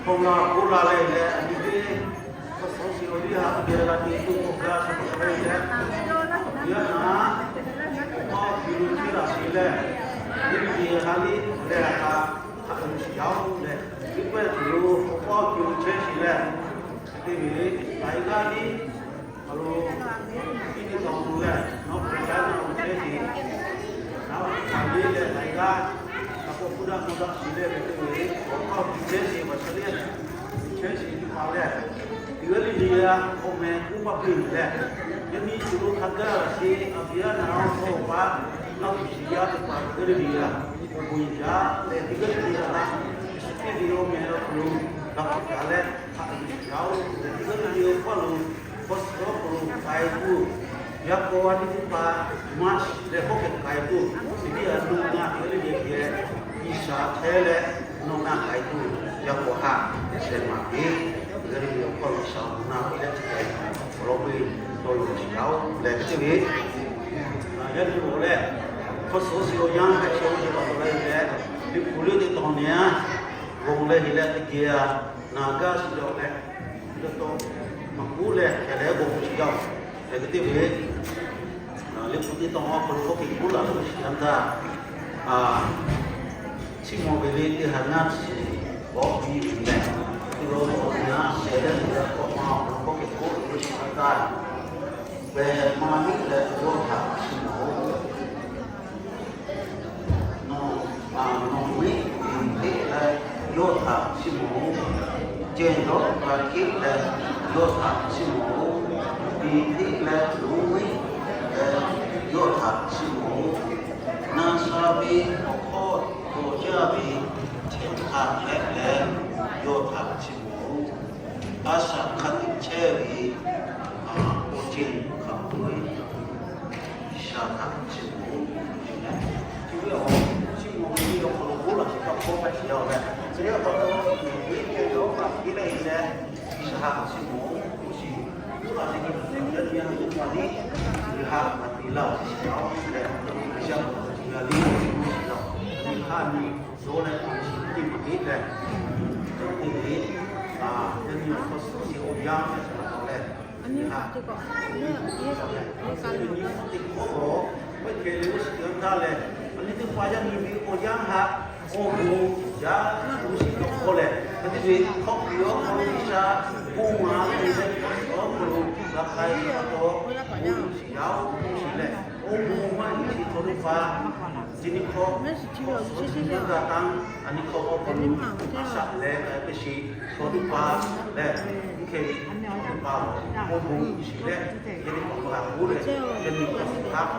Awˬ laꞈ k'oˆ la leh leh, a nyi teˇ hk'awꞈ suhˍ awˬ liˇ ha geh la te tuˬ k'awꞈ gaˇ suhˍ k'awꞈ leh leh, yaˇ naꞈ k'awꞈ piˇ lo chehˇ laꞈ sheˍ leh, teˇ nyi ha liˇ leh a htaꞈ hk'aˬ lo shiˍ yaˇ-oˬ leh, teˇ pawˆ tuˬ lo k'awꞈ piˇ lo chehˇ sheˍ leh, teˇ ve laiˬ g'aˇ liˇ awˬ lo iˉ nyi taw tuˬ leh nawˬ hk'aˬ jaˇ na lo chehˇ sheˍ. Naˉ hk'aˬ liˇ leh laiˬ g'aˇ a k'o hpu daꞈ mawˬ daꞈ shiˍ leh ve teˇ ve k'awꞈ piˇ chehˇ sheˍ vaꞈ shaˉ liˇ chehˇ sheˍ teˇ hpaˍ lehˬ, teˇ g'aˇ le le a k'awꞈ meh k'oˆ maˇ piˇ leh, yaꞈ nyi tuˬ lo hk'a gaˇ laꞈ sheˍ a piˇ yaˇ naꞈ awˬ hk'aw paˍ naˆ tuˬ shiˍ yaˇ teˇ hpaˍ teˇ g'aˇ le le a awˬ bon yaˇ leh teˇ g'aˇ le le a htaꞈ Yeˍsuˆ Hkriꞈ ve awˬ meh awˬ hk'aw lo g'a k'awꞈ gaˬ leh hk'aˬ lo shiˍ yaˇ-oˬ leh, teˇ g'aˇ le le awˬ hk'aw lo hk'awꞈ suhˍ awˬ hk'aw lo k'ai tuˬ, yaˇ hk'aw a nyi teˇ hpaˍ maˇ shiˍ leh hk'aw hk'e k'ai tuˬ, teˇ g'aˇ le le a lo ngaˬ teˇ g'aˇ le le geh G'uiˬsha hk'e leh nawˬ ngaˬ k'ai tuˬ, yaˇ hk'aw haꞈ sheh maˍ piˇ. Teˇ g'aˇ le le awˬ hk'aw lo G'uiˬsha awˬ bon naˆ piˇ leh chi hk'e awˬ lawn k'o, tawˇ yaw shiˍ yaˇ-oˬ leh chi ve yaˇ nyi awˬ lehˬ, hk'awꞈ suhˍ shiˍ awˬ yanˇ hk'a shuˍ awˬ ceuˬ pa taw leh leh, liꞈ hpu leuˉ teˇ tawn nyi a g'awˬ leh heˍ leh teˇ geh a naˍ gaˇ shiˍ yaˇ-oˬ leh, dawˇ tawˆ maˇ k'oˆ leh hk'e leh g'awˬ shiˍ yaˇ-oˬ leh, teˇ ve liꞈ hpu teˇ tawn awˬ hk'aw lo hk'aˬ hk'e k'oˆ laˇ lo shiˍ yaˇ htaˇ, Chiˇ mvuh ve le teˇ ha naˇ chi k'awꞈ piˇ ve meh, teˇ g'aˇ awˬ yanˇ sheh leh teˇ g'aˇ k'awꞈ ma awˬ hk'aw lo hk'aˬ hk'e k'oˆ ve shiˍ yaˇ htaˇ, pehˬ ma miˉ leh yawˇ htaꞈ chiˇ mvuh-oˬ. Nawˬ, a, nawˬ miˉ tiˍ hteˆ leh yawˇ htaꞈ chiˇ mvuh-oˬ. Cehˬ dawˇ k'a hteˆ leh yawˇ htaꞈ chiˇ mvuh-oˬ. Tiˍ hteˆ leh lonˉ miˉ leh yawˇ htaꞈ chiˇ mvuh-oˬ. Na sha ve awˬ hkawˇ dawˬ jaˇ ve hteꞈ hk'a hpehꞈ leh yawˇ htaꞈ chiˇ mvuh-oˬ. A shaꞈ hk'a teꞈ chehˇ ve awˬ ceuˬ hk'a peu-eˬ G'uiˬsha htaꞈ chiˇ mvuh-oˬ. Chi ve awˬ chiˇ mvuh ve awˬ hk'aw lo k'oˆ laˇ shiˍ tawˇ hkawˇ hpehꞈ shiˍ yaˇ-oˬ leh, chi ve awˬ hk'aw lo teˇ g'aˇ le le G'uiˬsha htaꞈ chiˇ mvuh-oˬ k'oˆ shiˍ. K'oˆ laˇ ve yaˇ nyi a teˇ hpaˍ liˇ G'uiˬsha htaꞈ te laˇ shiˍ yaˇ-oˬ leh, G'uiˬsha htaꞈ te laˇ liˇ k'oˆ shiˍ yaˇ-oˬ. Teˇ hk'aˇ nyi dawˇ leh awˬ shiˍ teˇ maˬ heˆ leh, teˇ ve, a, yaˇ nyi awˬ hk'awꞈ suhˍ shiˍ awˬ yanˇ hpehꞈ shiˍ pa taw leh, a nyi teˇ hk'awꞈ leh, a nyi teˇ hk'awꞈ leh, teˇ hk'awꞈ leh, a nyi teˇ hpaˍ yaˇ miˇ htaˇ leh, a nyi teˇ hpaˍ yaˇ nyi ve awˬ yanˇ htaꞈ awˬ bon yaˇ lo shiˍ tawˇ hkawˇ leh, a nyi ve hk'awꞈ piˇ awˬ hk'aw lo G'uiˬsha bon maˍ leh, awˬ hk'aw lo g'a k'ai pa taw, bon shiˍ yaˇ-oˬ k'oˆ shiˍ leh, awˬ bon maˇ heˆ ve chaw teˇ hpaˍ chi nyi hk'awꞈ suhˍ shiˍ g'a taˇ, a nyi hk'awꞈ awˬ hk'aw lo a shaꞈ leh k'ai piˇ shiˍ chaw teˇ hpaˍ leh, mvuhˇ hk'e ve chaw teˇ hpaˍ awˬ bon shiˍ leh, yaˇ nyi awˬ hk'aw lo a k'oˆ leh, yaˇ nyi awˬ hk'aw suhˍ htaˇ,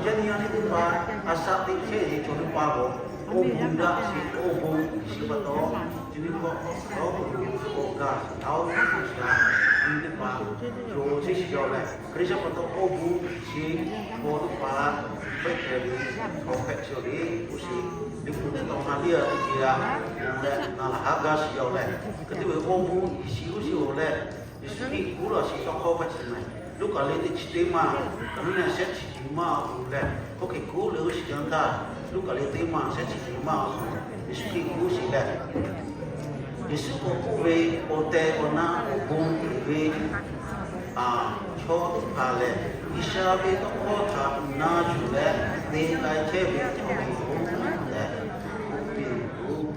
yaˇ nyi a nyi teˇ hpaˍ a shaꞈ teꞈ chehˇ ve chaw teˇ hpaˍ awˬ bon daꞈ shiˍ awˬ bon shiˍ pa taw, chi nyi hk'awꞈ suhˍ awˬ hk'aw lo k'awꞈ gaˇ shiˍ yaˇ-oˬ k'oˆ shiˍ leh, a nyi teˇ hpaˍ cawˬ chehˇ shiˍ yaˇ-oˬ leh, Hkriꞈ yaˇ pa taw awˬ bon shiˍ chaw teˇ hpaˍ hpehꞈ chehˇ ve chaw hpehꞈ chehˇ-oˬ le k'oˆ shiˍ. Liꞈ hpu teˇ tawn ha liˇ a teˇ geh a leh na laˬ haˉ gaˇ shiˍ yaˇ-oˬ leh, hk'e te ve awˬ bon shiˍ k'oˆ shiˍ-oˬ leh, Yeˍsuˆ Hkriꞈ k'oˆ laˇ shiˍ tawˇ hkawˇ hpehꞈ shiˍ meh. Luˉkaꞈ le teˇ chi teˇ maˇ, ka naˉ nehˬ shehˆ chi nyi maˇ awˬ hk'aw lo leh, hk'aˬ hk'e k'oˆ leh k'oˆ shiˍ yaˇ htaˇ, Luˉkaꞈ le teˇ maˇ shehˆ chi nyi maˇ awˬ hk'aw lo Yeˍsuˆ Hkriꞈ k'oˆ shiˍ leh, Yeˍsuˆ k'awꞈ k'oˆ ve, awˬ tehˬ awˬ na awˬ bon uiˍ ve chaw teˇ hpaˍ lehˬ, G'uiˬsha ve tawˇ hkawˇ htaꞈ na yuˬ leh te k'ai chehˇ ve chaw hpehꞈ ve yoˬ tehꞈ k'oˆ piˇ ve yoˬ.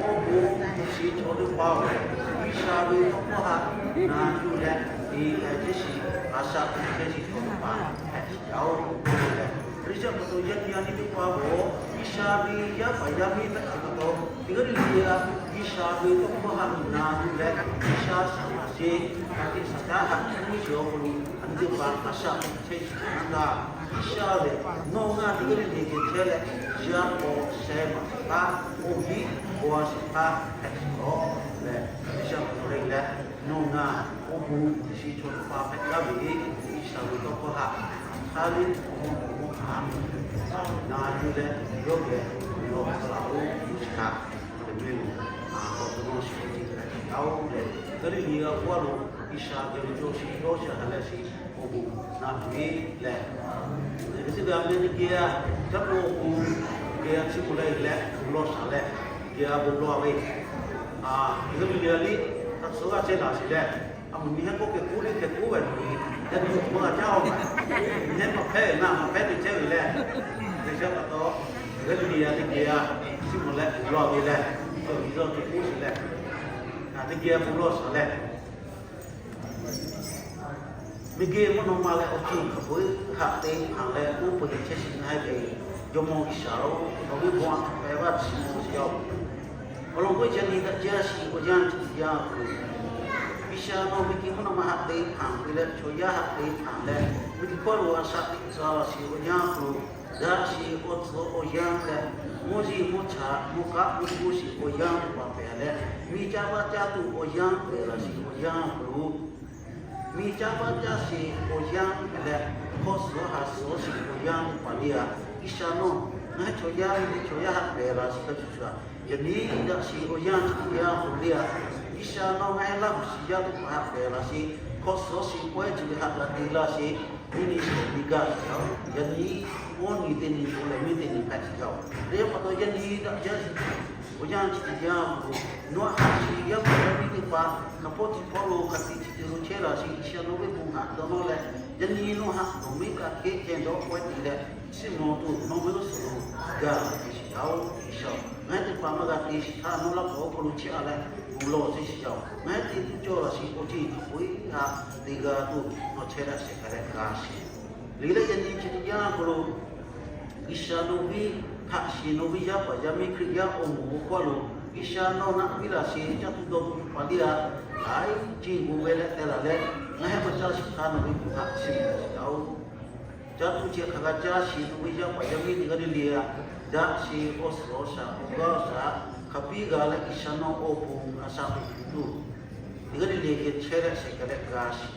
Awˬ bon shiˍ chaw teˇ hpaˍ-oˬ, G'uiˬsha ve tawˇ hkawˇ htaꞈ na yuˬ leh te k'ai chehˇ shiˍ, a shaꞈ teꞈ chehˇ shiˍ chaw teˇ hpaˍ hpehꞈ shiˍ yaˇ-oˬ k'oˆ ve lehˬ, Hkriꞈ yaˇ pa taw yaˇ nyi a nyi teˇ hpaˍ-oˬ, G'uiˬsha ve yaˇ paˍ yaˇ miˇ hpehꞈ shiˍ pa taw, teˇ g'aˇ le le a G'uiˬsha ve tawˇ hkawˇ htaꞈ na yuˬ leh, G'uiˬsha shaˍ laꞈ sheˍ, a teꞈ shaˍ caˉ htaꞈ chiˇ mvuh shiˍ awˬ hk'aw lo, a nyi teˇ hpaˍ a shaꞈ teꞈ chehˇ shiˍ chaw naˉ htaˇ, G'uiˬsha lehˬ nawˬ ngaˬ teˇ g'aˇ le le geh chehˇ leh, yaˇ k'aw sheh maˍ shiˍ htaˇ, oˇ hiˉ g'aw a shiˍ htaˇ hpehꞈ shiˍ lawˬ leh, G'uiˬsha hk'aw lo leh nawˬ ngaˬ awˬ bon shiˍ chaw teˇ hpaˍ hpehꞈ laˇ ve, G'uiˬsha ve tawˇ hkawˇ htaꞈ hk'a le awˬ bon awˬ bon htaꞈ na yuˬ leh, yawˇ geh lawˬ hk'a laˬ-oˬ shiˍ htaꞈ, a, awˬ bon shiˍ teˇ hpaˍ hpehꞈ shiˍ yaˇ-oˬ leh, teˇ g'aˇ le le a g'aˇ lo G'uiˬsha geh lo yawˇ shiˍ dawˇ shiˍ ha leh shiˍ awˬ bon naꞈ ve lehˬ, teˇ g'aˇ le le geh a, caˇ k'o awˬ bon geh a chiˇ k'oˆ leh leh lawˬ shaˍ leh, geh a bon lawˬ ve, a, G'uiˬ sha ve liꞈ htaꞈ suh g'a chehˇ laˬ sheˍ leh, a moˍ nyi heˉ k'oˆ hk'e k'oˆ le hk'e k'oˆ ve, yaꞈ nyi maˇ g'a caˇ-oˬ, nyi heˉ maˇ hpehˇ ve naˇ maˇ hpehˇ te chehˇ ve leh, G'uiˬ sha pa taw, G'uiˬ sha ve liꞈ yaˇ teˇ geh a, Siˉmonˍ leh uiˍ law ve leh, yawˇ miˬ zawˇ te k'oˆ sheˍ leh, teˇ geh a bon lawˇ shaˍ leh, miˬ guiˬ mvuhˇ naw ma leh awˬ ceuˬ hk'a peu-eˬ haꞈ te hpanˍ leh k'oˆ peuˬ te chehˇ sheˍ na hehˉ ve, Jawˇmawˇ G'uiˬ sha-oˬ, nawˬ ve bon aꞈ hpehꞈ ve a chi mawˬ sheˍ yaˇ-oˬ. Awˬ lawn k'o, yaꞈ nyi daꞈ jaˇ sheˍ awˬ yanˇ chi teˇ yanˇ hk'aw lo, G'uiˬ sha nawˬ miˬ guiˬ mvuhˇ naw ma haꞈ te hpanˍ ve leh chaw yaˇ haꞈ te hpanˍ leh, miˬ guiˬ hk'oˆ lo a shaꞈ teꞈ tcuh laˬ sheˍ awˬ yanˇ hk'aw lo, daꞈ sheˍ awˬ tcuh awˬ yanˇ leh, mvuhˇ yeˬ mvuhˇ chaꞈ mvuhˇ k'aˆ mvuhˇ hpu sheˍ awˬ yanˇ teˇ hpaˍ hpehꞈ leh, miˬ caˇ baˆ caˇ tuˬ awˬ yanˇ hpehꞈ laˬ sheˍ awˬ yanˇ hk'aw lo, miˬ caˇ baˆ caˇ sheˍ awˬ yanˇ hpehꞈ leh, hk'awˇ suhˍ haˍ suhˍ sheˍ awˬ yanˇ teˇ hpaˍ le a, G'uiˬ sha nawˬ ngaˬ hui chaw yaˇ ve chaw yaˇ haꞈ pehˬ laˬ sheˍ hk'a shuˍ shuˍ, yaꞈ nyi daꞈ sheˍ awˬ yanˇ chi teˇ yanˇ hk'aw lo le a, G'uiˬ sha nawˬ ngaˬ hui Laˇ huˍ shiˍ yaˇ teˇ hpaˍ haꞈ pehˬ laˬ sheˍ, hk'awˇ suhˍ sheˍ pawehˇ ceuˬ ve haꞈ g'a te laˇ sheˍ, miˬ nyi shawˍ miˬ gaˇ sheˍ yaˇ-oˬ. Yaꞈ nyi mvuhˇ nyi teˇ nyi k'o leh miˬ teˇ nyi hpehꞈ sheˍ yaˇ-oˬ. Hk'e pa taw yaꞈ nyi daꞈ jaˇ sheˍ awˬ yanˇ chi teˇ yanˇ hk'aw lo, nawˬ haꞈ sheˍ yaˇ paˍ yaˇ miˇ teˇ hpaˍ hk'a hpawˇ chi hpawˇ lo hk'a tiꞈ chi te lo chehˇ laˬ sheˍ, G'uiˬ sha nawˬ ve bon haꞈ dawˇ nawˇ leh, yaꞈ nyi nawˬ haꞈ nawˬ miˉ kaꞈ hk'e ceh dawˇ k'awehˇ te leh, Siˉmonˍ tuˬ nawˬ ve uˉ suhˍ lo gaˬ laˬ sheˍ yaˇ-oˬ. G'uiˬ sha ngaˬ hui teˇ hpaˍ maˇ g'a te sheˍ htaˇ, nawˬ laˇ k'awꞈ awˬ hk'aw lo chehˇ a leh, bon lawˬ sheˍ yaˇ-oˬ. Ngaˬ hui te tuˬ cawˇ laˬ sheˍ awˬ ceuˬ hk'a peu-eˬ htaꞈ te g'a tuˬ nawˬ chehˇ daꞈ shehˍ hk'aˬ leh gaˇ sheˍ. Liꞈ leh yaꞈ nyi chi teˇ yanˇ hk'aw lo, G'uiˬ sha nawˬ ve htaꞈ shiˍ nawˬ ve yaˇ paˍ yaˇ miˇ Hkriꞈ yaˇ awˬ moˍ awˬ hk'aw lo, G'uiˬ sha nawˬ naˆ piˇ laˬ sheˍ caˇ tuˬ dawˬ tuˬ teˇ hpaˍ le a, laiˉ ceuˬ bon ve leh teh laˬ leh, ngaˬ hui maˇ caˇ sheˍ htaˇ nawˬ ve bon htaꞈ chiˇ mvuh sheˍ yaˇ-oˬ. Caˇ tuˬ chi hk'aˬ g'a caˇ sheˍ, nawˬ ve yaˇ paˍ yaˇ miˇ teˇ g'aˇ le le a, daꞈ sheˍ awˬ suhˍ awˬ shaˍ awˬ g'aˇ awˬ shaˍ hk'a biˇ g'a leh, G'uiˬ sha nawˬ awˬ bon a shaꞈ teꞈ tuˬ, teˇ g'aˇ le le geh chehˇ leh shehˍ hk'aˬ leh gaˇ sheˍ.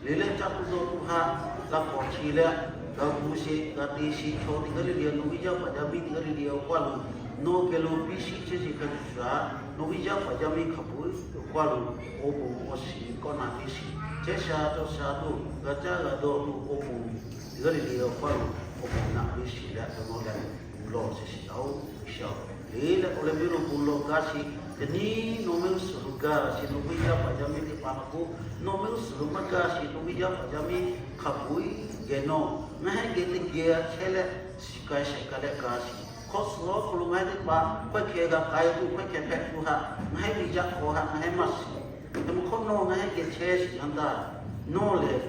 Liꞈ leh caˇ tuˬ dawˬ tuˬ htaꞈ g'a k'awꞈ chi leh, g'a gu sheˍ g'a te sheˍ chaw teˇ g'aˇ le le a, nawˬ ve yaˇ paˍ yaˇ miˇ teˇ g'aˇ le le awˬ hk'aw lo, nawˬ geh lo piˇ shiˍ chehˇ sheˍ hk'a shuˍ shuˍ, nawˬ ve yaˇ paˍ yaˇ miˇ hk'a peu-eˬ awˬ hk'aw lo awˬ bon awˬ shiˍ kawˆ na piˇ sheˍ. Chehˇ sha cawˬ sha tuˬ g'a caˇ g'a dawˬ tuˬ awˬ bon teˇ g'aˇ le le awˬ hk'aw lo awˬ bon naˆ piˇ sheˍ leh, a nawˬ leh bon lawˬ sheˍ sheˍ yaˇ-oˬ. G'uiˬ sha-oˬ, liꞈ leh awˬ leh miˇ lo bon lawˬ gaˇ sheˍ. Yaꞈ nyi nawˬ ve uˉ suhˍ lo gaˇ sheˍ, nawˬ ve yaˇ paˍ yaˇ miˇ teˇ hpaˍ hk'a k'o, nawˬ ve uˉ suhˍ lo maˇ gaˇ sheˍ, nawˬ ve yaˇ paˍ yaˇ miˇ hk'a peu-eˬ geh nawˬ ngaˬ hui geh teˇ geh chehˇ leh, shiˍ k'ai shehˍ k'ai leh gaˇ sheˍ. Hk'awˇ suhˍ awˬ hk'aw lo ngaˬ hui teˇ hpaˍ hkawehˇ hkeh g'a k'ai tuˬ, hkawehˇ hkeh hpehꞈ tuˬ htaꞈ ngaˬ hui ve yaꞈ k'aw htaꞈ ngaˬ hui maˇ shiˍ. Hk'e mvuhˇ hk'awˇ nawˬ ngaˬ hui geh chehˇ sheˍ yanˇ htaˇ, nawˬ lehˬ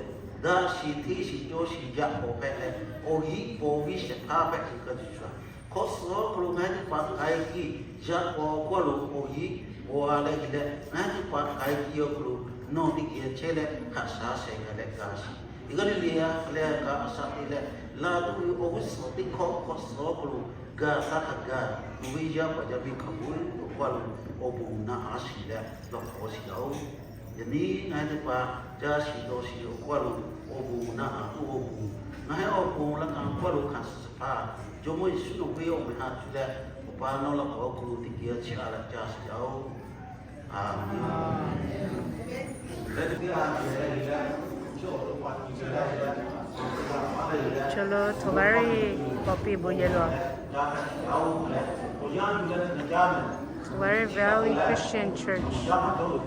daꞈ sheˍ hteˇ sheˍ cawˇ sheˍ yaꞈ k'aw hpehꞈ leh, awˬ hiˆ paw viˉ shehˍ hpaˇ hpehꞈ sheˍ hk'a shuˍ shuˍ, hk'awˇ suhˍ awˬ hk'aw lo ngaˬ hui teˇ hpaˍ k'ai kiˇ yaꞈ k'aw awˬ hk'aw lo awˬ hiˆ paw a leh heˍ leh, ngaˬ hui teˇ hpaˍ k'ai kiˇ awˬ hk'aw lo nawˬ teˇ geh chehˇ leh haꞈ shaˍ shehˍ k'ai leh gaˇ sheˍ. Teˇ g'aˇ le le a hk'a leh kaꞈ a shaꞈ teꞈ leh, laˬ tuˬ ve awˬ g'uˇ suhˍ teˇ hkawˇ hk'awˇ suhˍ awˬ hk'aw lo gaˇ htaˇ hk'a gaˇ, nawˬ ve yaˇ paˍ yaˇ miˇ hk'a peu-eˬ awˬ hk'aw lo awˬ bon naˆ a shiˍ leh lawˬ k'awꞈ shiˍ yaˇ-oˬ. Yaꞈ nyi ngaˬ hui teˇ hpaˍ caˇ shiˍ dawˬ shiˍ awˬ hk'aw lo awˬ bon naˆ a tuˬ awˬ bon, ngaˬ hui awˬ bon laˇ k'aꞈ awˬ hk'aw lo hkanˍ suh hpaˇ, Jawˇmawˇ Yeˍsuˆ nawˬ ve awˬ meh htaꞈ cuˇ leh, awˬ pa nawˬ laˇ k'awꞈ awˬ hk'aw lo teˇ geh a chiˇ a leh caˇ shiˍ yaˇ-oˬ. Aˍmenˍ. Chalo, htawˇ g'a reˇ k'awꞈ piˇ bon yehˬ lo. Very Valley Christian Church. Yaˇ naˆ awˬ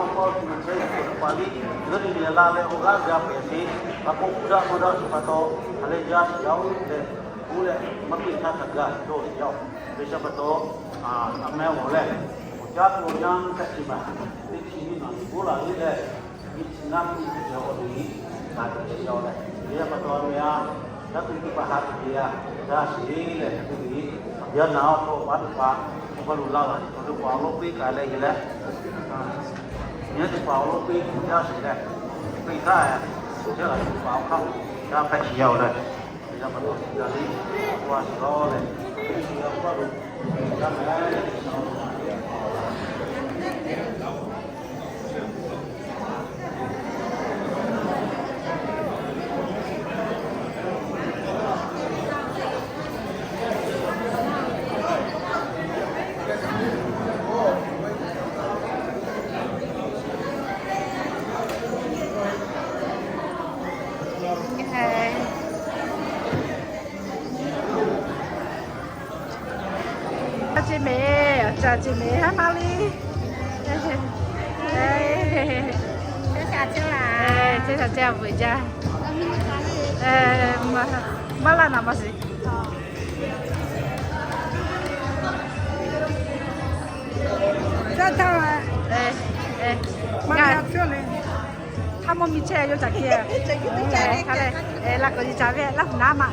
hk'aw lo tuˬ chehˇ ve chaw teˇ hpaˍ liˇ g'aˇ le le la leh awˬ g'aˇ g'a pehˍ sheˍ. Laꞈ k'o uˉ daꞈ mvuh daꞈ sheˍ pa taw, hk'aˬ leh jaˇ shiˍ yaˇ-oˬ leh, oˇ leh maˇ piˇ htaˇ htaꞈ g'a dawˇ sheˍ yaˇ-oˬ. G'uiˬsha pa taw, a meh awˬ leh, awˬ caˇ tuˬ awˬ yanˇ hk'aˇ chi maˬ, teˇ chi nyiˇ naˬ liꞈ boˆ laˬ ve leh, nyiˇ chi ngaˇ piˇ ve awˬ liꞈ htaꞈ shiˍ yaˇ-oˬ leh, G'uiˬsha pa taw a meh a, caˇ tuˬ teˇ hpaˍ htaꞈ teˇ geh a jaˇ sheˍ leh, yaˇ naˆ awˬ hk'aw lo paˍ teˇ hpaˍ awˬ hk'aw lo la laˬ, chaw teˇ hpaˍ awˬ lawn piˇ k'ai leh yeˬ leh, nyi teˇ hpaˍ awˬ lawn piˇ jaˇ sheˍ leh, piˇ htaˇ, shu chehˇ laˬ teˇ hpaˍ awˬ hk'aˇ lo jaˇ hpehꞈ sheˍ yaˇ-oˬ leh, G'uiˬsha pa taw gaˬ liˇ, a shiˍ lawˬ leh, awˬ hk'aˇ lo jaˇ leh, G'uiˬsha pa taw. Taꞈ ceˬ mehˍ haˉ maˇ le. Ceˇ sha ceˇ veuꞈ jaˇ. Maˇ laˇ naˍ maˇ shiˍ. Hk'aˬ mawˇ miˇ chehˇ yawˇ caꞈ kehˬ. Hk'a lehˬ, laꞈ k'awꞈ nyi caˍ ve laˇ huˍ naˉ ma.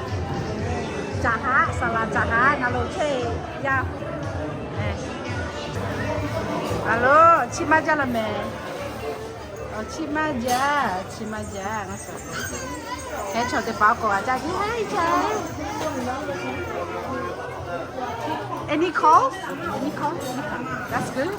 Caˍ haˉ, saˍ laˍ caˍ haˉ na lo chehˇ yaˇ. A lo, chi maˇ jaˇ la mehˍ. Chi maˇ jaˇ, chi maˇ jaˇ. Hk'e chaw teˇ hpaˍ k'awꞈ g'a jaˇ jiˇ haiˉ jaˇ. Any call? Any call? That's good.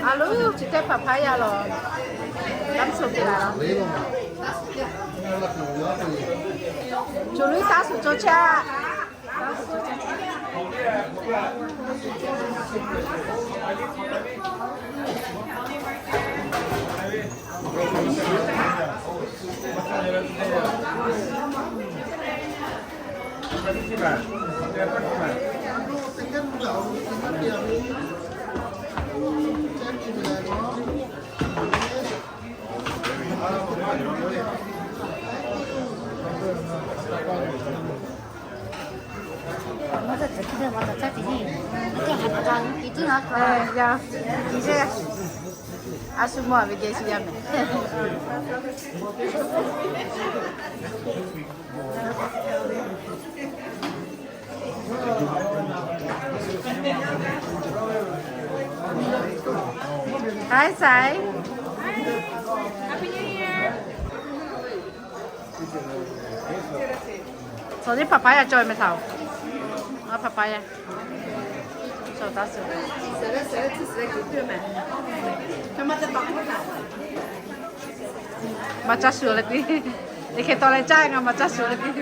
A lo, chi teˇ hpaˍ hpaˇ yaˇ lawˬ. Taˇ mvuhˇ sho te la. Cuˬ luiˉ taˇ shuˍ cawˇ chehˇ. A shu mawˇ ve geh shu yaˇ mehˍ. Hi, Sai. Tawˬ teˇ hpaˍ hpaˇ yaˇ cawˬ ve mehˍ htaꞈ. Aˬ hpaˍ hpaˇ yaˇ. Cawˬ taˍ suh. Maˇ caˇ shuˍ leh piˇ. Teˇ hkeh tawˇ leh caˇ ngaˬ maˇ caˇ shuˍ leh piˇ.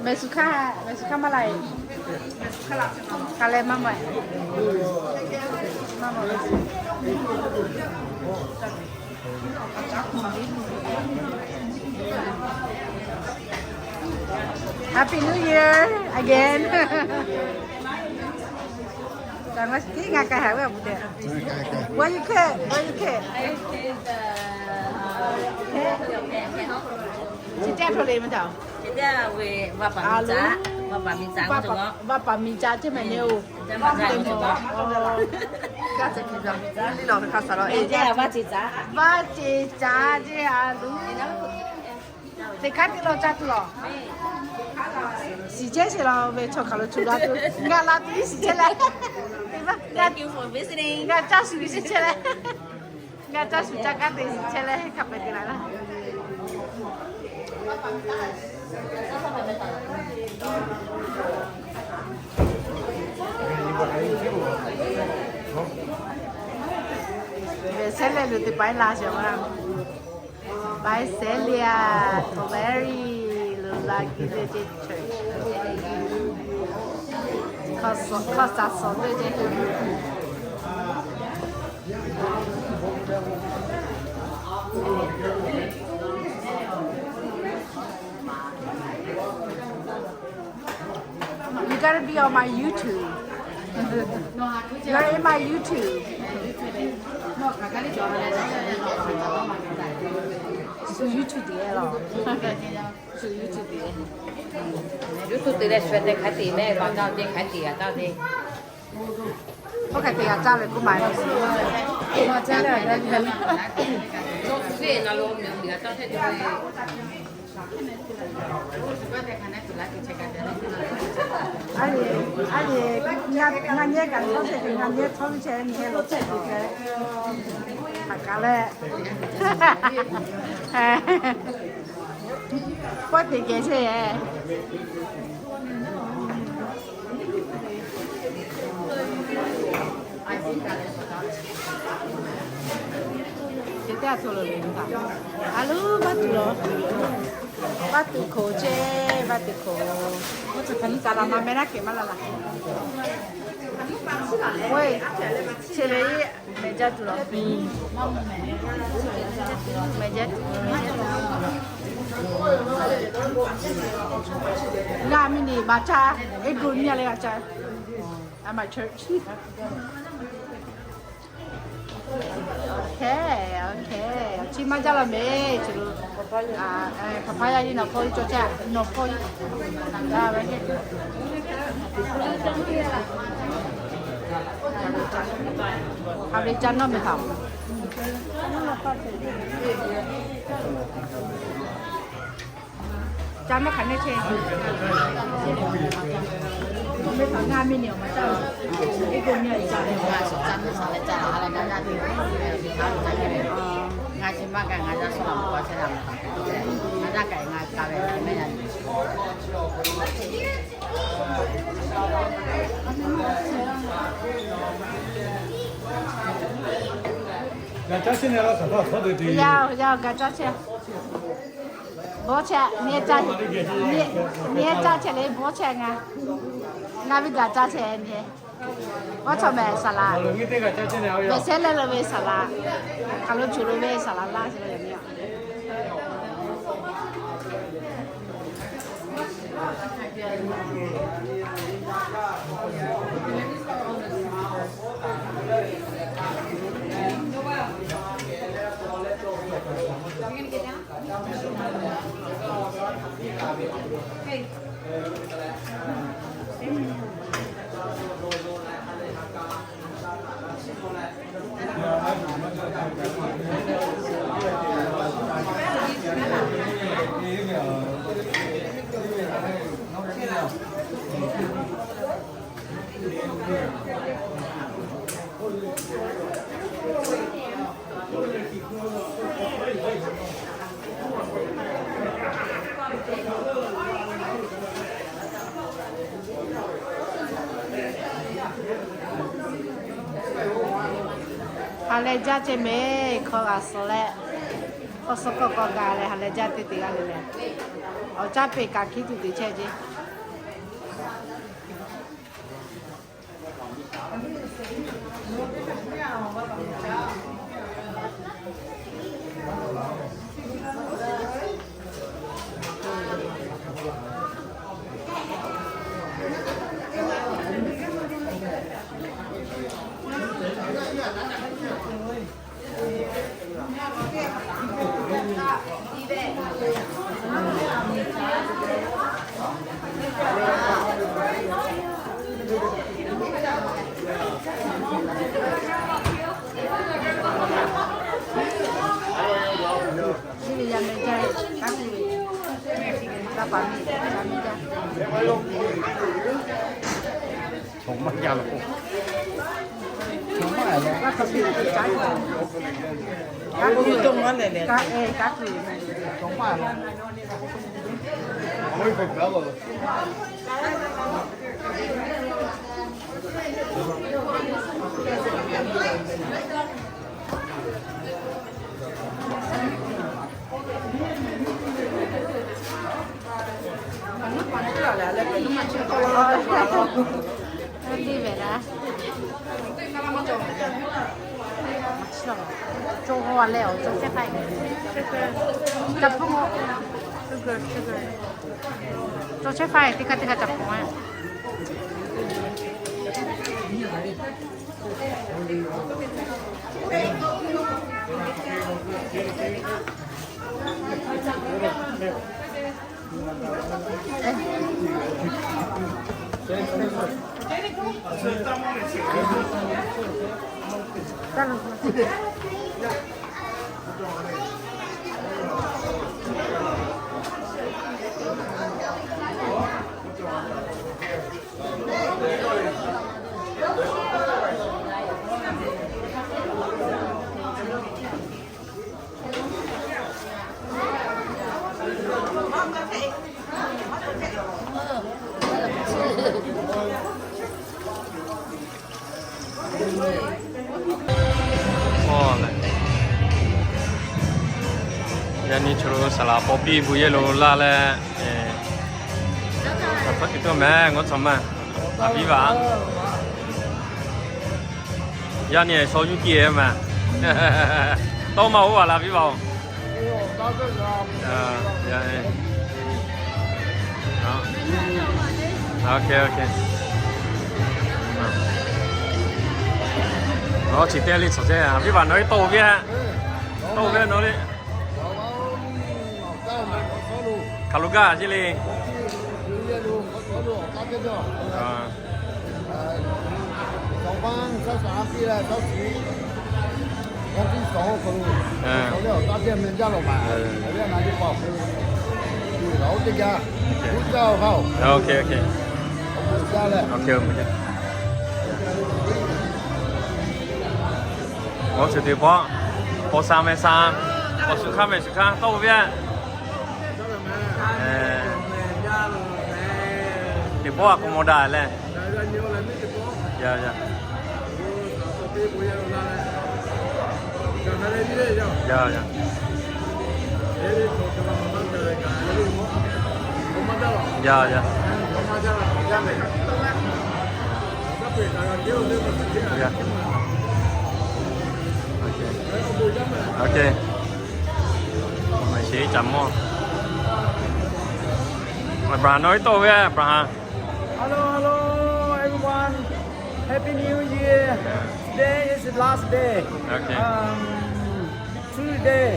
Mehˍ suˍ hkaˇ, mehˍ suˍ hkaˇ maˇ la e. Hk'a leh maˇ maˇ. Happy New Year again. Ngaˬ k'ai haꞈ ve a puˍ tehꞈ. What you cook? What you cook? Chi teˇ hto le meh taˍ. Vaꞈ paˍ miˬ ca ceˇ mehˍ le oˬ. Vaꞈ ceˬ ca ceˇ a luˬ. Teˇ hk'aˉ teˇ lawˇ caˇ tuˬ lawˬ. Shiˍ chehˇ sheˍ la ve chaw hk'aˬ lo cuˬ la tuˬ, ngaˬ la tuˬ iˉ shiˍ chehˇ leh. Ngaˬ caˇ shuˍ iˉ shiˍ chehˇ leh. Ngaˬ caˇ shuˍ caˇ kaˉ te shiˍ chehˇ leh hk'a pehꞈ te la laˇ. Ve sehˉ leh lo teˇ paiˉ la sheˍ ma. Paiˉ sehˉ leh a, very lo la ki ve te church. Hk'aˬ suhˍ ve te. You gotta be on my YouTube. You're in my YouTube. Shu YouTube te lawˬ. Shu YouTube te. YouTube te leh shu te hk'aˬ te meh, gaˬ taˇ te hk'aˬ te a taˇ te. Oˇ hk'e te g'a caˇ ve k'oˆ maˍ. Aˉ lehˬ, aˉ lehˬ, ngaˇ nehˉ kaꞈ chaw shehˍ hpaˇ ngaˇ nehˉ chaw ve chehˇ nyi heh lo chehˇ tuˬ hk'e, hk'aˬ kaꞈ leh, pawˆ te geh chehˇ. Teˇ aˬ htoꞈ lo le, a lo vaˇ tuˬ lo, vaˇ tuˬ hkoˍ chehˇ, vaˇ tuˬ hkoˍ. Oˇ htaꞈ hk'aˬ nyi kaꞈ la ma meh naˉ kehˬ maˇ la laˬ. Oˇ, chi ve mehˬ jaˇ tuˬ lo, mehˬ jaˇ tuˬ, mehˬ jaˇ tuˬ. G'a mi ni baˬ caˇ, e g'o nyi a leh g'a caˇ. At my church. Okay, okay. Chi maˇ jaˇ la meh, chi lo. Hkaˍ hpaˇ yaˇ nyi nawˬ hpawˇ cawˬ chehˇ, nawˬ hpawˇ. Hk'aˬ ve caˇ nawˇ meh htaꞈ. Caˇ nawˇ hk'aˬ nehˉ chehˇ. Meh htaꞈ ngaˇ miˇ ni awˬ ma caˇ. Iˉ k'o miˇ a caˇ leh, ngaˇ suhˍ caˇ meh htaꞈ leh caˇ la leh ngaˇ yaˇ te. Ngaˇ chi maˇ kaꞈ ngaˇ yaˇ suhˍ la meh k'aw chehˇ la meh htaꞈ. Ngaˇ yaˇ kaꞈ ngaˇ kaˇ ve meh yaˇ. G'a caˇ chehˇ nehˬ la saˍ htaˇ hk'aˬ hk'e te. Yaˇ, yaˇ g'a caˇ chehˇ. Bawˇ chehˇ, nyi caˇ, nyi caˇ chehˇ le bawˇ chehˇ ngaˇ. Ngaˇ viˉ gaˬ caˇ chehˇ nyi. Awˉ chawˇ mehˍ saˍ laꞈ. Mehˍ sehˉ leh lo ve saˍ laꞈ. Hk'aˬ lo choˬ lo ve saˍ laꞈ laˇ chi lo yaꞈ nyi a. Ha leh jaˇ ceh meh, hkawˇ g'a suh leh, hkawˇ suh kawˆ kawˆ gaˬ leh ha leh jaˇ teˇ te g'aˇ le leh, awˬ caˇ peꞈ kaꞈ hkiˉ tuˬ te chehˇ ceˇ. Cawˬ ve leh, cawˬ chehˇ hk'a e. Caꞈ hpawˇ. Cawˬ chehˇ hk'a e, teˇ hk'aˇ teˇ hk'aˇ caꞈ hpawˇ a. Yaꞈ nyi chaw lo saˍ laˍ paw piˇ bu yehˇ lo laˇ leh, a hk'aˇ tuˬ tawˇ meh ngawˇ cawˬ maˇ, laˬ piˇ vaꞈ. Yaꞈ nyi shaw yuˇ tiˇ e maˬ, tawˇ maˇ oˇ vaˬ laˬ piˇ vaꞈ-oˬ. Chi teˇ le cawˬ ceh, viˉ vaꞈ nawˬ iˉ tawˆ ve, tawˆ ve nawˬ le. Hkaˍ lo gaˇ chi le. Awˬ, chi teˇ pawˆ, paw sha meh sha, paw shu hk'aˇ meh shu hk'aˇ tawˇ ve. Teˇ pawˆ a k'o maw daꞈ leh. Ya ya. Ya ya. Ya ya. Ya. Ok. Abraham, nawˬ iˉ tawˆ ve, Abraham. Hello, hello, everyone. Happy New Year. Today is the last day. Okay. Um, Tuesday,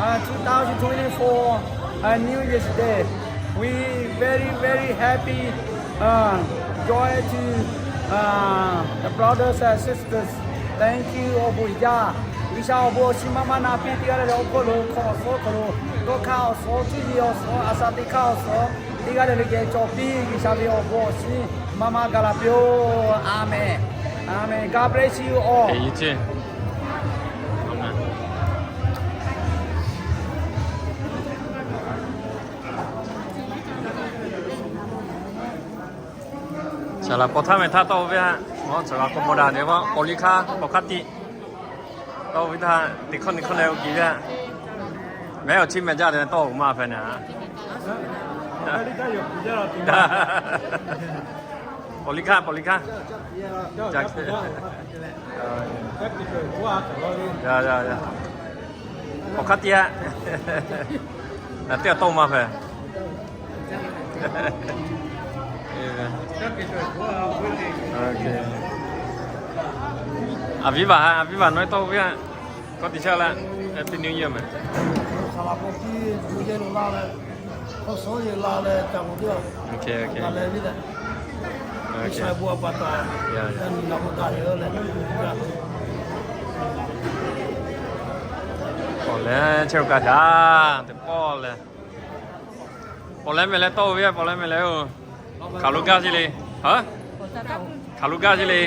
uh, two thousand twenty-four, uh, New Year's Day. We very, very happy, uh, joy to, uh, the brothers and sisters. Thank you, awˬ bon uiˍ jaˇ. G'uiˬsha awˬ bon awˬ shinˉ maˇ maˇ na piˇ, teˇ g'aˇ leh leh awˬ hk'aw lo hk'aw awˬ suhˉ hk'aw lo, dawˇ hk'aˇ awˬ suhˉ, cuˇ yiˍ awˬ suhˉ, a sha teˇ hk'aˇ awˬ suhˉ, teˇ g'aˇ leh leh geh cawˬ piˇ, G'uiˬsha ve awˬ bon awˬ shinˉ maˇ maˇ gaˬ la piˇ-oˆ. Amen. Amen. God bless you all. Saˍ laˍ paw htaˇ meh htaˇ tawˆ ve, saˍ laˍ k'o maw daꞈ ve, paw liˇ hk'aˇ paw hk'aˇ tiꞈ tawˆ ve htaˇ, teˇ hkawˇ nyi hkawˇ leh oˇ kiˬ ve, mehˉ awˬ chiˇ meh jaˇ te tawˆ maˇ hpehꞈ naˍ. Paw liˇ hk'aˇ, paw liˇ hk'aˇ. Ya ya ya. Awˬ hk'aˇ tiꞈ-a. Naˬ teˇ g'aˇ tawˆ maˇ hpehꞈ. A viˉ vaꞈ, a viˉ vaꞈ nawˬ iˉ tawˆ ve, kawˆ tiꞈ shaˉ laˇ, Happy New Year meh. Awˬ leh chehˇ-oˬ kaꞈ shaˍ, teˇ pawˆ leh. Pawˬ leh meh leh tawˆ ve, pawˬ leh meh leh-oˬ. Hkaˍ lo gaˇ ce le. Hkaˍ lo gaˇ ce le.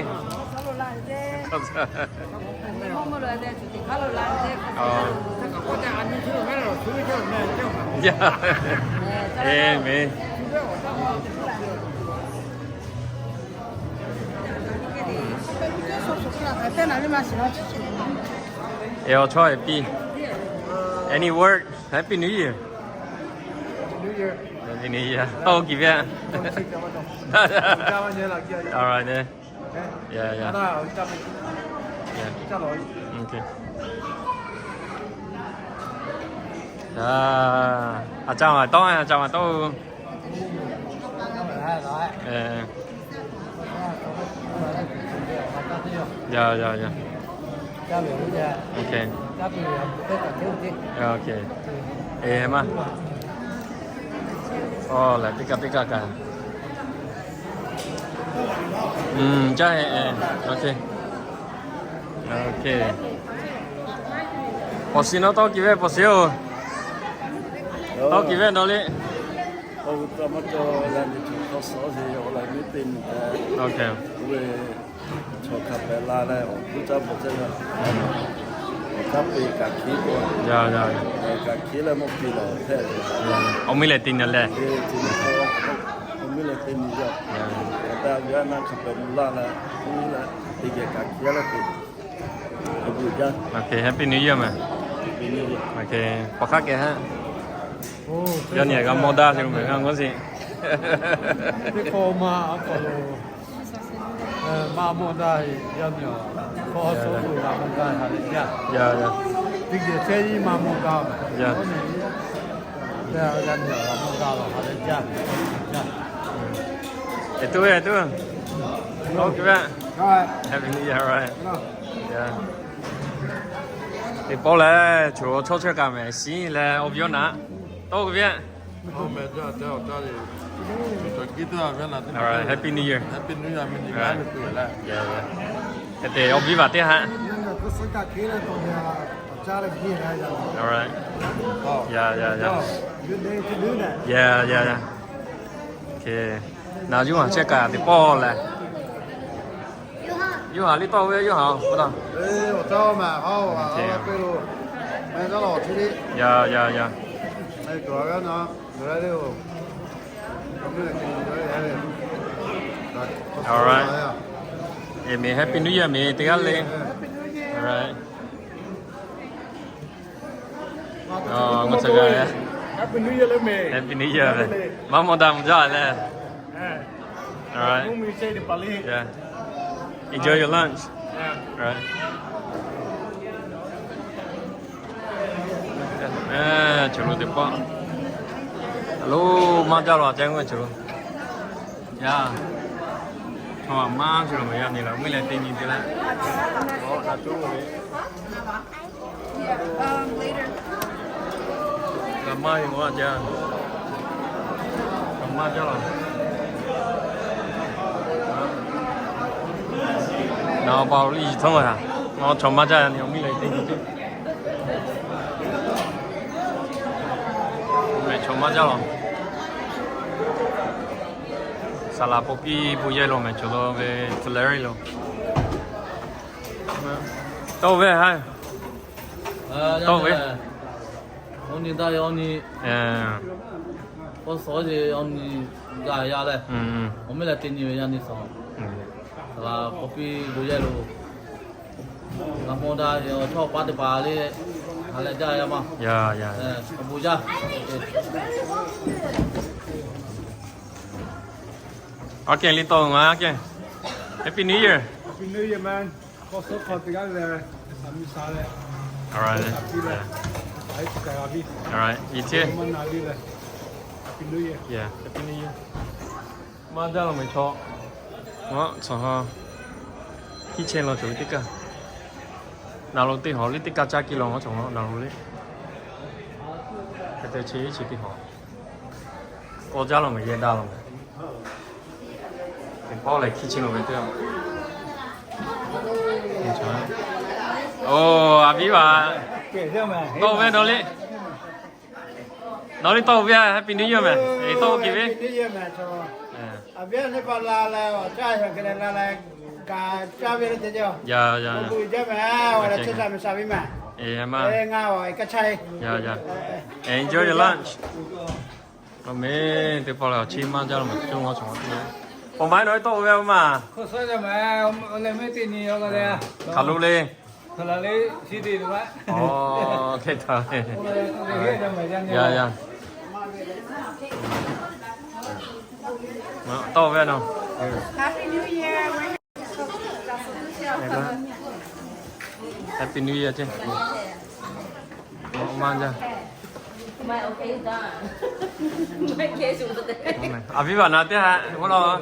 Amen. Awˬ chawˇ e piˇ. Any word? Happy New Year. Happy New Year. Tawˇ kiˬ ve. All right. Yeah, yeah. A ca ma tawˇ, a ca ma tawˇ. Ya ya ya. Ok. E maˇ. Aˬ, lehˬ teˇ kaˇ teˇ kaˇ kaꞈ. Caˇ e. Ok. Ok. Pawˬ shiˍ nawˉ tawˇ kiˬ ve, pawˬ shiˍ-oˬ. Tawˇ kiˬ ve nawˬ le. Ok. Awˬ miˇ lehˬ teˇ nyi lehˬ. Okay, Happy New Year mehˬ. Okay, pawˬ hk'aˇ kehˬ haˉ. Yaˇ nyi g'a mawˇ daˇ ve mehˬ, g'a g'awˇ sheˍ. Teˇ hk'awꞈ ma a hk'aw lo maˇ mawˇ daˇ ve yaˇ nyi, hk'aw so lo g'a mawˇ daˇ ve ha lehˬ jaˇ. Teˇ geh chehˇ iˉ maˇ mawˇ daˇ ve. Yaˇ nyi g'a mawˇ daˇ ve ha lehˬ jaˇ. Tuˇ ve tuˇ. Happy New Year, right? Teˇ pawˆ lehˬ, choˬ chawˇ chaweh kaꞈ mehˍ shiˉ leh awˬ viˉ awˬ naˆ tawˆ ve. All right, Happy New Year. Hk'e te awˬ viˉ vaˬ teˇ haˆ. All right. Yaˇ yaˇ yaˇ. Yaˇ yaˇ yaˇ. Okay. Naˬ yuˇ haˍ chehˇ kaꞈ teˇ pawˆ lehˬ. Yuˇ haˍ liˇ tawˆ ve, yuˇ haˍ-oˬ, k'oˆ taˇ. Yaˇ yaˇ yaˇ. All right. Aˬ miˍ, Happy New Year miˬ teˇ g'aˇ le. All right. Happy New Year. Maˇ mawˇ daˇ mvuh jaˇ leh. All right. Yeah. Enjoy your lunch. All right. Choˬ lo teˇ pawˆ. Aˬ lo maˇ jaˇ la ceh, ngaˬ choˬ lo. Yaˇ, chaw maˇ choˬ lo mehˬ, yaˇ nyi la, miˇ leh teˇ nyi te leh. G'a maˇ ve maˇ jaˇ. Chaw maˇ jaˇ la. Naˬ pa liˇ yiˍ htawˇ maˇ, ngaˬ chaw maˇ jaˇ, yaˇ nyi miˇ leh teˇ nyi te. Mehˬ chaw maˇ jaˇ la. Saˍ laˍ paw piˇ bon yehˇ lo mehˬ, choˬ lo ve Tulare lo. Tawˆ ve ha. Tawˆ ve. Awˬ nyi daꞈ yaˇ awˬ nyi. K'o suhˍ ce awˬ nyi gaˬ yaˇ leh, awˬ miˇ leh teˇ nyi ve yaˇ nyi suhˍ. Saˍ laˍ paw piˇ bon yehˇ lo. G'a mawˇ daˇ ve awˬ chawˇ paˉ teˇ hpaˍ le, ha lehˬ jaˇ yaˇ maˇ. Bon jaˇ. Aˉ kehˬ liˇ tawˆ ve ma aˉ kehˬ. Happy New Year. Happy New Year, man. K'awꞈ suhˉ hk'aw teˇ g'aˇ lehˬ, saˍ miˍ saˍ leh, saˍ piˇ leh, saˍ iˉ tuˬ k'ai g'a piˇ. All right, you too. Maˇ na liˇ leh, Happy New Year. Yeah, Happy New Year. Maˇ jaˇ lo mehˬ chaw. Ngaˬ chaw ha, hkiˉ chehˇ law cawˬ ve teˇ kaˇ. Naˬ lo teˇ hawˬ liˇ teˇ kaˇ caˇ kiˇ law ngaˬ chaw ha naˬ lo liˇ. Hk'e te che iˉ chi teˇ hawˬ. K'awꞈ jaˇ lo mehˬ, yehˇ daˇ lo mehˬ. Teˇ pawˆ lehˬ hkiˉ chehˇ lo ve teˇ. Oˬ, aˬ viˉ vaˬ. Tawˆ ve nawˬ liˇ. Nawˬ liˇ tawˆ ve, Happy New Year mehˬ. Tawˆ ve. Aˬ viˉ neˇ pa la leh, awˬ caˇ shaˍ kehˬ leh la leh, kaꞈ caˇ ve le te jaˇ. Awˬ bon jaˇ mehˬ, awˬ leh chehˇ sha mehˬ sha ve mehˬ. Ngaˬ awˬ kaˇ chaˇ. Enjoy your lunch. Awˬ meh, teˇ pawˆ lehˬ awˬ chi maˇ jaˇ lo mehˬ, coˇ maˇ chawˬ ma. Awˬ ma nawˬ liˇ tawˆ ve maˇ. Hk'aˬ lo le. Oˬ, hk'e htaꞈ. Yaˇ yaˇ. Tawˆ ve nawˬ. Happy New Year ceˇ. Maˇ jaˇ. Aˬ viˉ vaˬ na teˇ ha k'oˆ law.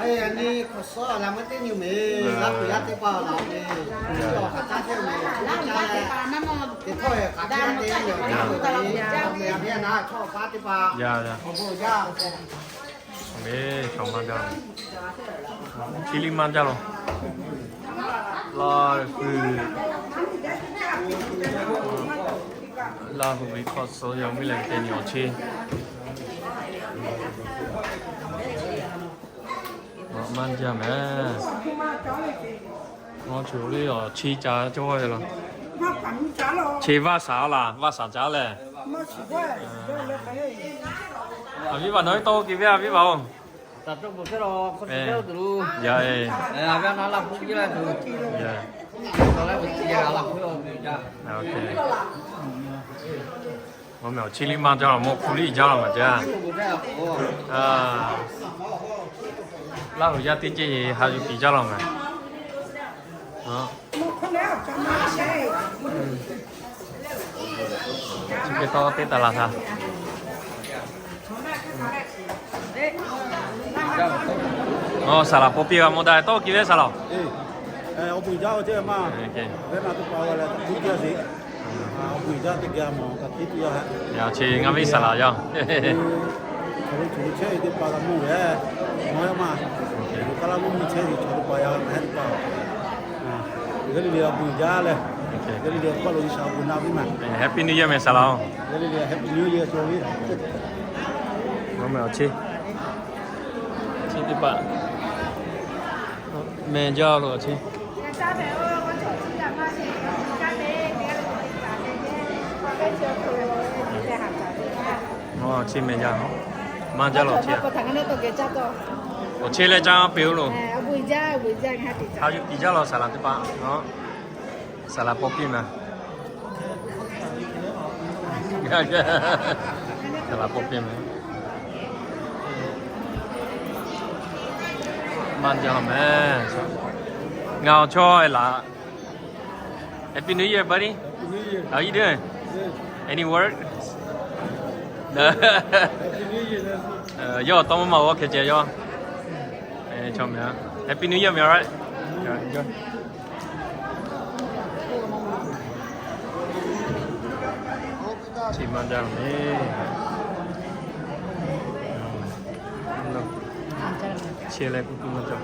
Aˬ nyi hk'aˬ suhˉ la meuˇ teˇ nyi mehˬ, laˇ kuiˬ yaˇ teˇ hpaˍ la ve, te htawˇ hk'aˬ htaˇ te ve, aˬ viˉ na chaw paˉ teˇ hpaˍ. Awˬ meh chaw maˇ jaˇ. Chi liˇ maˇ jaˇ lo. Laˇ hui, Laˇ hui ve hk'aw suhˉ yaˇ miˇ leh teˇ nyi awˬ cheˇ. Maˇ jaˇ mehˬ. Ngaˬ chaw liˇ awˬ cheˇ ca cawˇ ve laˬ. Chi vaˇ shaˍ laˬ, vaˇ shaˍ caˉ leh. A viˉ vaˬ nawˬ hui tawˇ ki ve, a viˉ vaˬ-oˬ. Awˬ meh awˬ chi liˇ maˇ jaˇ laˬ, mawˇ hk'u liˇ jaˇ laˬ maˬ jaˇ. Laˇ huˍ yaˇ teˇ ceuˬ ha yuˬ piˍ jaˇ laˬ maˬ. Chi hk'e tawˇ teˇ taˍ laˬ htaˇ. Saˍ laꞈ paw piˇ g'a mawˇ daꞈ tawˇ ki ve saˍ laꞈ. Awˬ bon uiˍ jaˇ ve ceˇ maˇ. Awˬ bon uiˍ jaˇ teˇ geh mawˬ kaꞈ tiˉ tuˬ yoˬ. Chi ngaˇ viˉ saˍ laꞈ yaˇ. Chaw lo chaw lo chehˇ ve teˇ hpaˍ g'a mawˇ ve, mawˇ yaˇ maˇ. Kaˇ laˇ mvuhˇ miˬ chehˇ ve chaw teˇ hpaˍ yaˇ hk'aˬ hk'e teˇ hpaˍ. Yawˇ liꞈ liꞈ awˬ bon uiˍ jaˇ leh, yawˇ liꞈ liꞈ awˬ hk'aw lo G'uiˬsha awˬ bon na piˇ maˬ. Happy New Year meh saˍ laꞈ-oˬ. Yawˇ liꞈ liꞈ Happy New Year cawˬ ve. Mawˇ meh awˬ chi, chi teˇ hpaˍ meh jaˇ lo awˬ chi. Chi meh jaˇ, maˇ jaˇ laˬ chi. Awˬ chehˇ leh caˇ piˇ-oˆ loˬ. Ha yuˬ piˍ jaˇ laˬ saˍ laꞈ teˇ hpaˍ. Saˍ laꞈ paw piˇ maˬ. Saˍ laꞈ paw piˇ maˬ. Maˇ jaˇ laˬ meh. Ngaˬ awˬ chawˇ e laˬ. Happy New Year, buddy. How you doing? Any work? Yawˇ tawˇ maˇ maˇ g'awˇ hkeh ceh yawˇ. Happy New Year, meh, all right? Chi maˇ jaˇ meh. Chi leh kuˇ kuˇ maˇ jaˇ.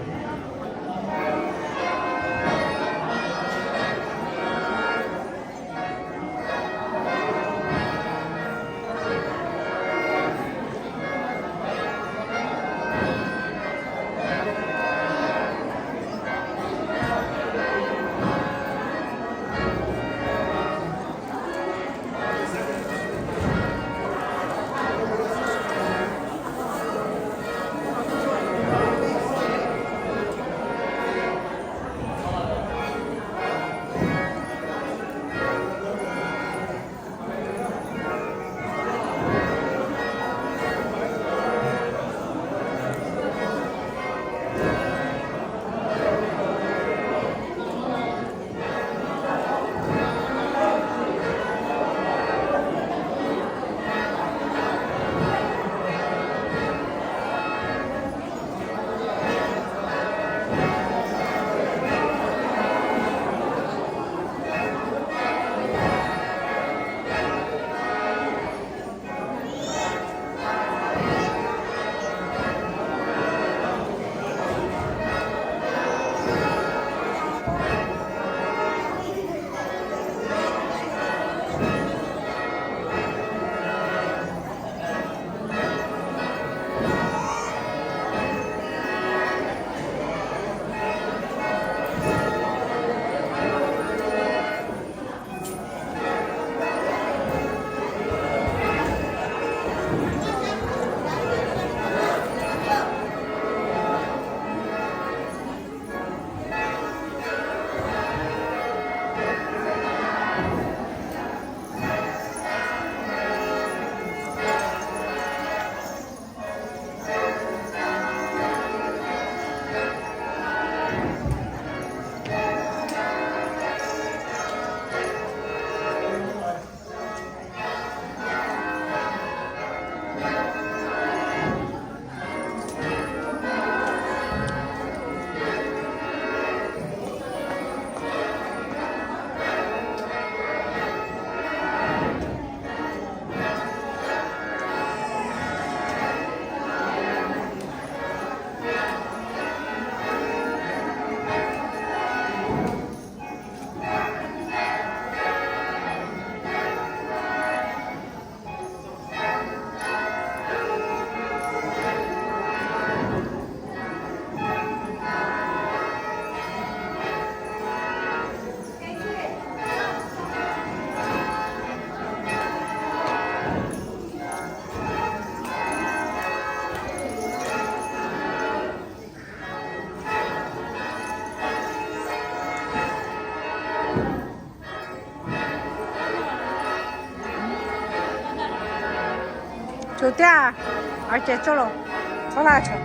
Tuˬ teˇ aꞈ, a ceh cawˇ lo, tawˇ laˇ chaw.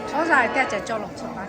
Chaw yaˇ teˇ g'aˇ ceh cawˇ lo chaw pa.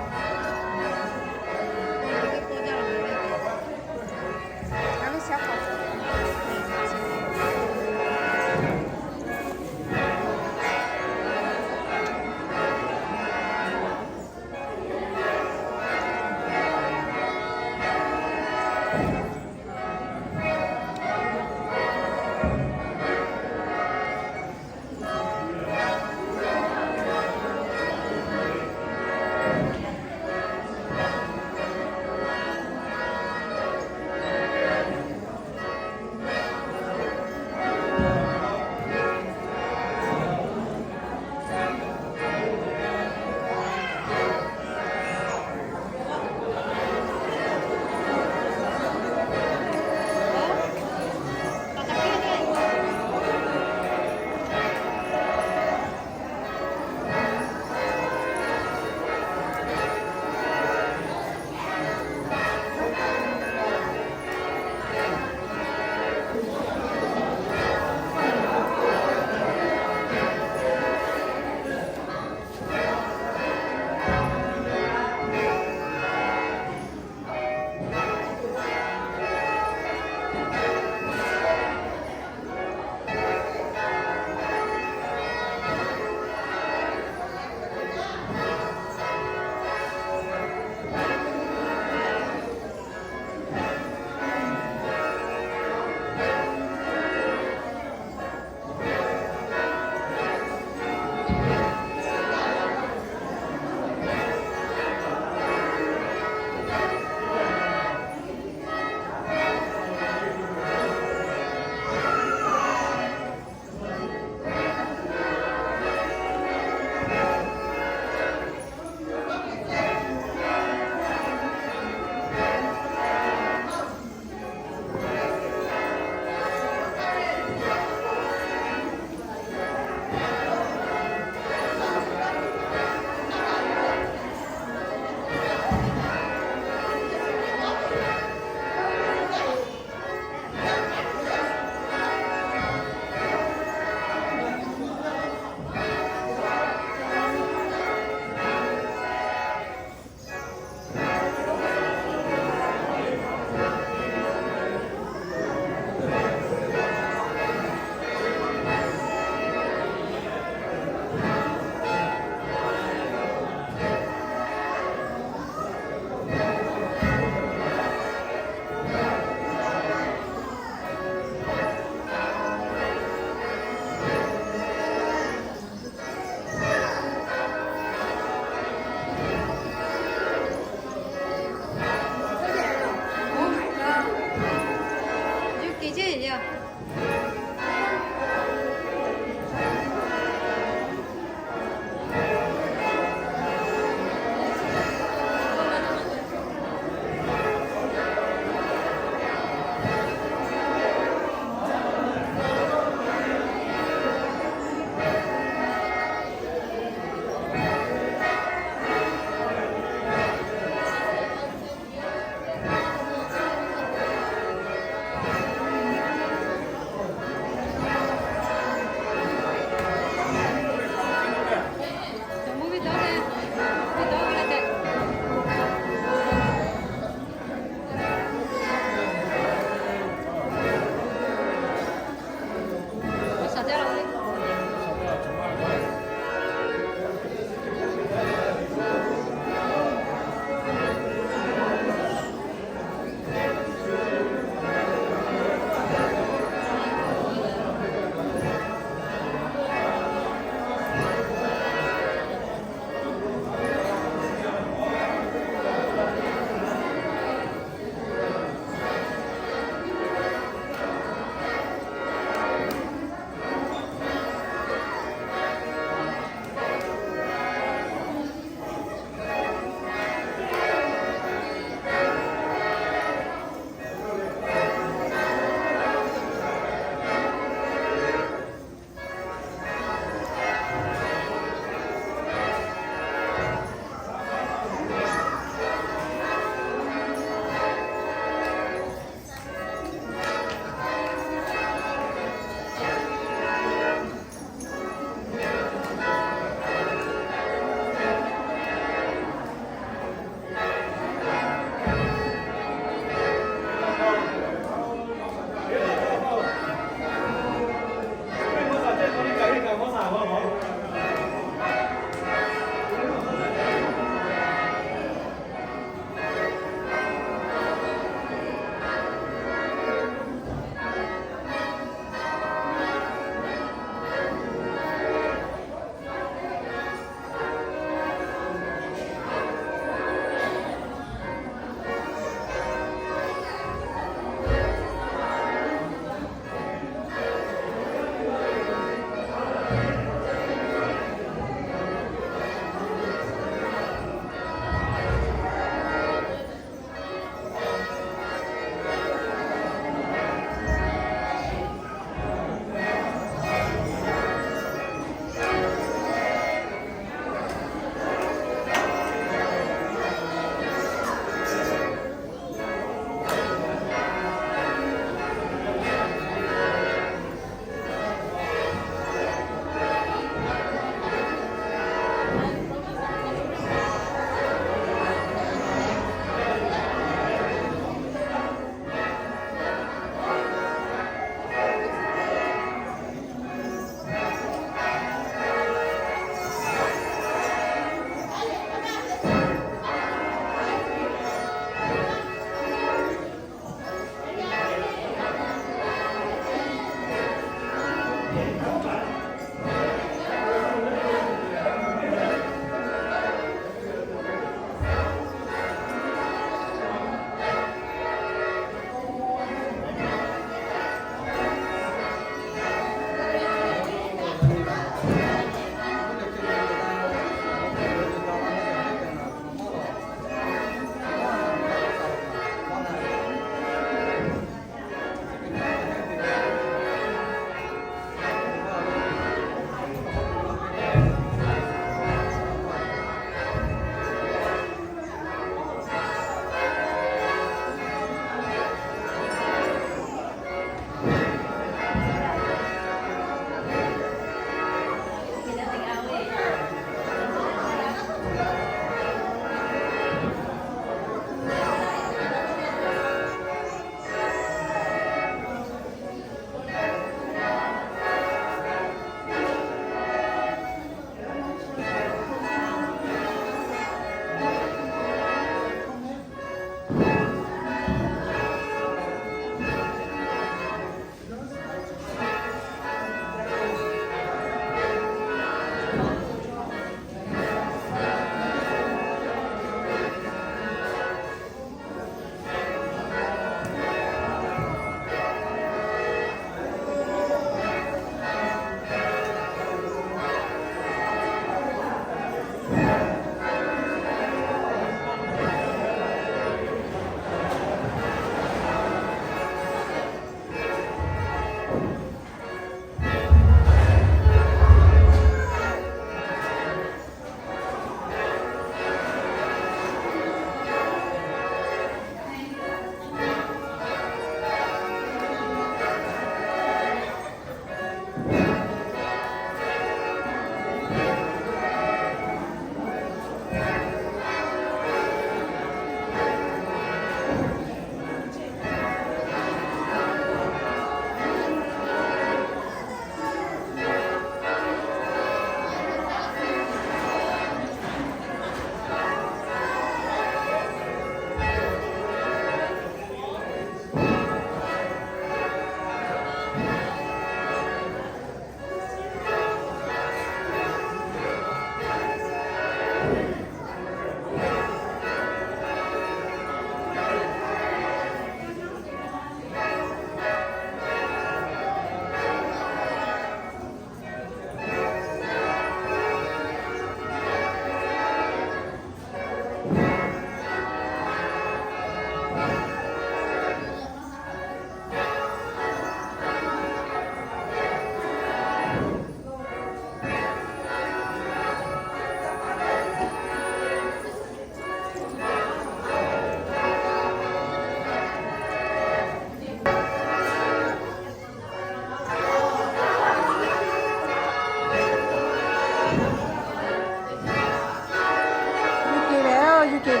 Sorry,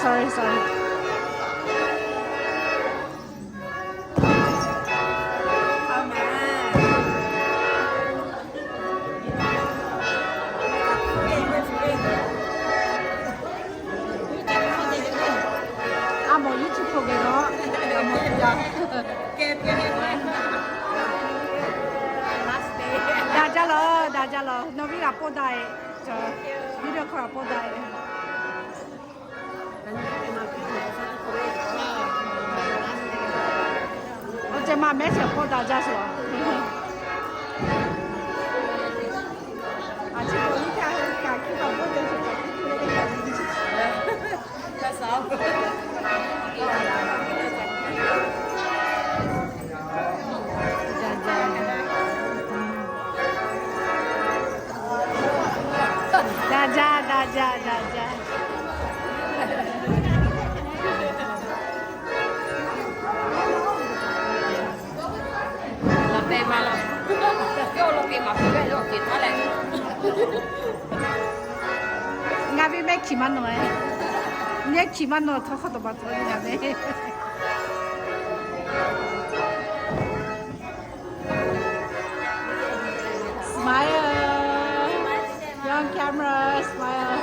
sorry, sorry. A mawˬ YouTube hk'aw geh nawˬ, a mawˬ tu yaˇ. Daꞈ jaˇ lawˬ, daꞈ jaˇ lawˬ. Nawˬ viˉ g'a pawˆ daꞈ e. Video hk'aw g'a pawˆ daꞈ e. Awˬ ceh ma mehˉ chi pawˆ daꞈ jaˇ sheˍ. A ciˉ k'o, kaꞈ kiˇ paˍ pawˆ daꞈ sheˍ. Daꞈ jaˇ, daꞈ jaˇ, daꞈ jaˇ. Ngaˬ ve mehˆ hkiˬ maˇ nawˬ e. Mehˆ hkiˬ maˇ nawˬ htawˇ hk'aw taw baˬ tawˆ ve ngaˬ ve. Smile. You're on camera. Smile.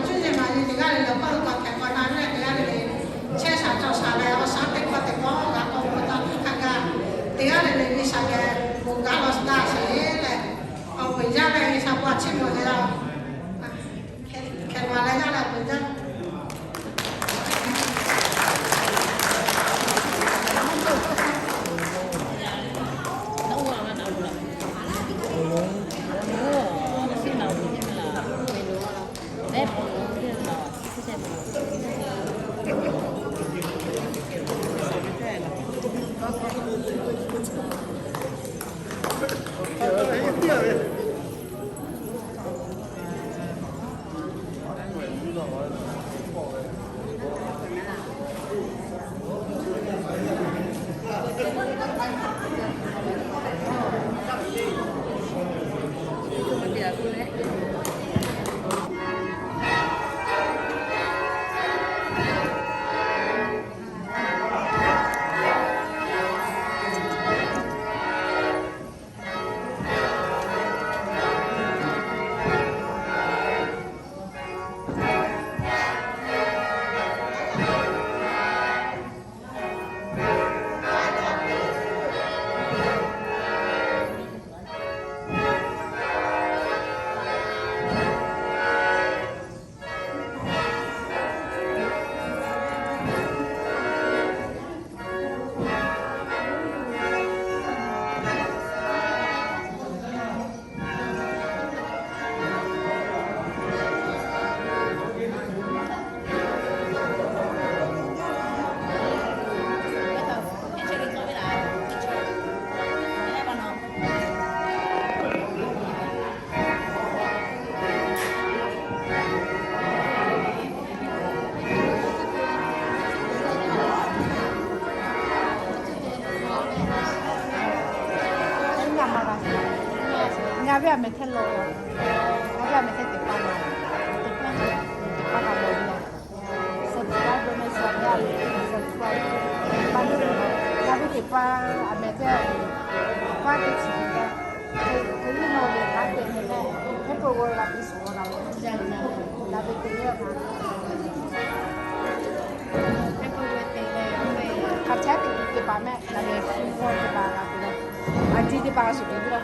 Cuˇ yiˍ maˍ yiˍ teˇ g'aˇ le le awˬ hk'aw lo k'awꞈ hpehꞈ k'awꞈ na leh teˇ g'aˇ le le chehˇ shaˍ cawˬ shaˍ leh awˬ shaˉ teˇ hkawˇ teˇ hkawˇ g'a k'awꞈ k'oˆ taˍ htaˇ hk'a gaˇ, teˇ g'aˇ le le G'uiˬsha geh bon gaˇ law daꞈ sheˍ leh, awˬ peuˬ yaˇ leh G'uiˬsha bon chiˇ mvuh leh laˇ, hk'e ma leh yaˇ leh peuˬ jaˇ. Ngaˬ ve aˬ mehˍ hk'e lo, ngaˬ ve aˬ mehˍ hk'e teꞈ pa la, teꞈ pa, teꞈ pa kaꞈ lo la. Subscribe ve meh subscribe, subscribe. Ngaˬ ve teꞈ pa aˬ mehˍ hk'e, pa teˇ chi ve, hk'e liˇ nawˬ ve hk'a teꞈ meh leh, hk'e k'o g'a la te suhˍ g'a la ve, ngaˬ ve teꞈ ve a, hk'e k'o g'a te leh, hk'a chehˇ teꞈ ve teˇ hpaˍ meh, ngaˬ ve fuˇ mawˇ teˇ hpaˍ g'a te la, a ciˉ teˇ hpaˍ g'a shuˍ te ve la.